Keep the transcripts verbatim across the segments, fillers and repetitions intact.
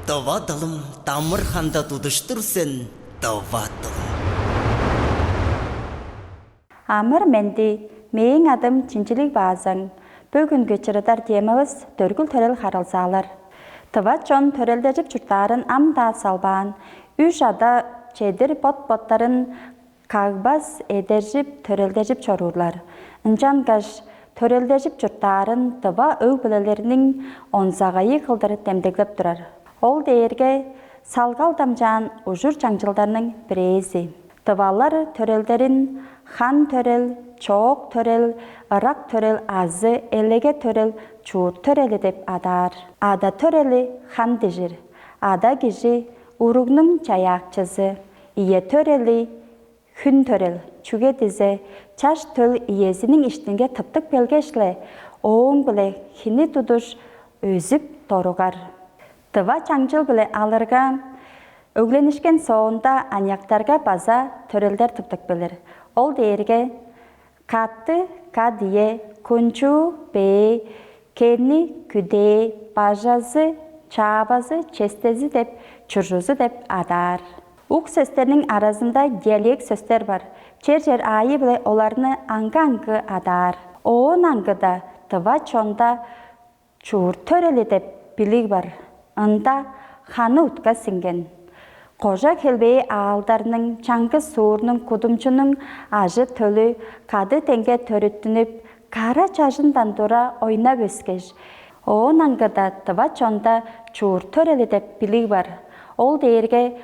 Дова дылым, дамыр ханда тудуштур сен, дова дылым. Амыр-менди, мээң адым Чинчилиг Баазаң. Бөгүнгү чырыдар темавыс – дөргүл төрел харылзаалар. Тыва чон төрелдежип чурттаарын ам-даа салбаан, үш ада чедир бот-боттарын кагбас эдержип, төрелдежип чоруурлар. Ынчангаш төрелдежип чурттаарын тыва өг-бүлелерниң онзагайы кылдыр демдеглеп турар. Ол дээрге салгал дамчаан ужур-чаңчылдарның бирээзи. Тывалар төрелдерин хан төрел, чоок төрел, ырак төрел азы элеге төрел, чуут төрели деп адаар. Ада төрели хан дижир. Ада кижи – уругнуң чаяакчызы, ие төрели – хүн төрел, чүге дизе чаш төл иезиниң иштинге тыптып келгеш-ле, ооң-биле хини тудуш өзүп доругар. Тыва чаңчыл-биле алырга, өгленишкен соонда аныяктарга база төрелдер тыптып келир. Ол дээрге каты, кат-ие, кунчуу, бээ, кени, күдээ, бажазы, чаавазы, честези деп, чуржузу деп адаар. Ук сөстерниң аразында диалект сөстер бар. Чер-чер аайы-биле оларны аңгы-аңгы адаар. Оон аңгыда тыва чонда чуут төрели деп билиг бар. Ында ханы утка сиңген. Кожа-хелбээ аалдарның, чаңгыс суурнуң, кудумчунуң ажы-төлү кады деңге төрүттүнүп, кара чажындан тура ойнап өскеш, оон аңгыда тыва чонда чуут төрели деп билиг бар. Ол дээрге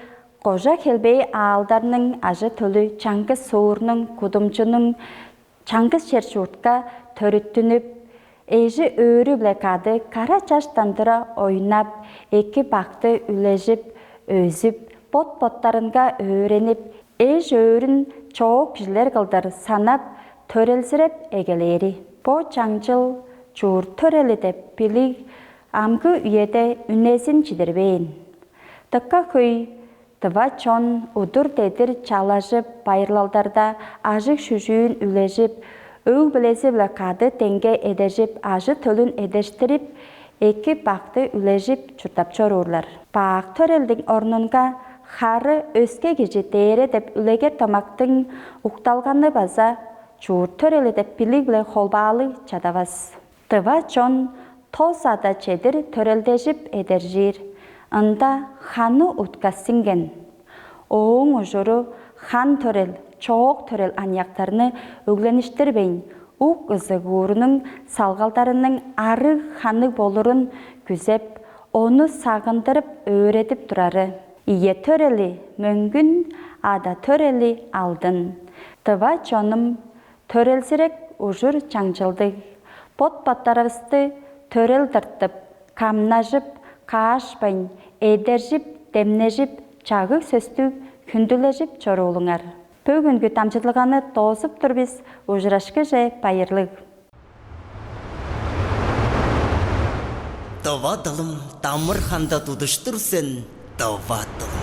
кожа-хелбээ аалдарның ажы-төлү чаңгыс суурнуң, кудумчунуң чаңгыс чер-чуртка төрүттүнүп, эжи-өөрү-биле кады кара чаштан тура ойнап, эки-бакты үлежип, өзүп, бот-боттарынга өөренип, эш-өөрүн чоок кижилер кылдыр санап, төрелзиреп эгелээри. Бо чаңчыл чуут төрели деп билиг амгы үеде үнезин чидирбээн. Дыка хөй тыва чон удур-дедир чалажып, байырлалдарда ажыг-шүжүүн үлежип, өг-бүлези-биле кады деңге эдержип, ажы-төлүн эдештирип, эки-бакты үлежип чурттап чоруурлар. Бак төрелдиң орнунга хары, өске кижи дээре деп үлегер домактың укталганы база чуут төрели деп билиг-биле холбаалыг чадавас. Тыва чон тос ада чедир төрелдежип эдержир. Ында ханы утка сиңген. Ооң ужуру хан төрел, чоок төрел аныяктарны өглеништирбейн, ук ызыгуурунуң салгалдарының арыг-ханыг болурун күзеп, ону сагындырып өөредип турары. Ие төрели – мөңгүн, ада төрели – алдын. Тыва чонум төрелзирек ужур-чаңчылдыг. Бот-боттарывысты төрел тыртып, камнажып, каашпайн, эдержип, демнежип, чагыг сөстүг хүндүлежип чоруулуңар. Бөгүнгү дамчыдылганы доозуп тур бис. Ужурашкыже, байырлыг. Дова дылым, дамыр ханда тудуштур сен, дова дылым.